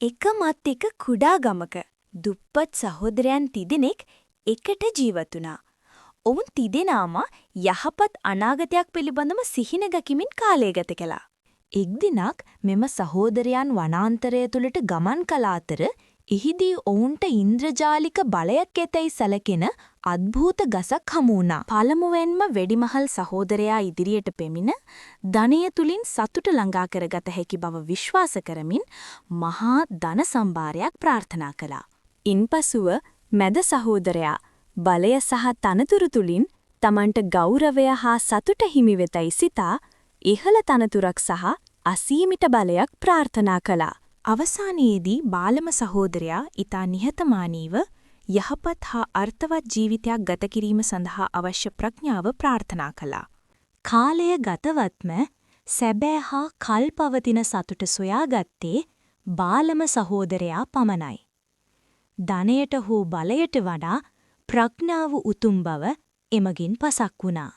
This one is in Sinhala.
එක මත් එක කුඩා ගමක දුප්පත් සහෝදරයන් තිදෙනෙක් එකට ජීවත් වුණා. ඔවුන් තිදෙනාම යහපත් අනාගතයක් පිළිබඳව සිහින දකිමින් කාලය ගත කළා. එක් දිනක් මෙම සහෝදරයන් වනාන්තරය තුළට ගමන් කළ අතර, එහිදී ඔවුන්ට ඉන්ද්‍රජාලික බලයක් ඇතැයි සැලකෙන අද්භූත ගසක් හමු වුණා. පළමුවෙන්ම වැඩිමහල් සහෝදරයා ඉදිරියට පැමිණ ධනය තුලින් සතුට ළඟා කරගත හැකි බව විශ්වාස කරමින් මහා ධන සම්භාරයක් ප්‍රාර්ථනා කළා. ඉන්පසුව මැද සහෝදරයා බලය සහ තනතුරු තුලින් තමන්ට ගෞරවය හා සතුට හිමි වෙතැයි සිතා ඉහළ තනතුරක් සහ අසීමිත බලයක් ප්‍රාර්ථනා කළා. අවසානයේදී බාලම සහෝදරයා ඉතා නිහතමානීව යහපත් හා අර්ථවත් ජීවිතයක් ගත කිරීම සඳහා අවශ්‍ය ප්‍රඥාව ප්‍රාර්ථනා කළා. කාලය ගතවත්ම සැබෑ හා කල් පවතින සතුට සොයාගත්තේ බාලම සහෝදරයා පමණයි. ධනයට හෝ බලයට වඩා ප්‍රඥාව උතුම් බව එමගින් පසක් වුණා.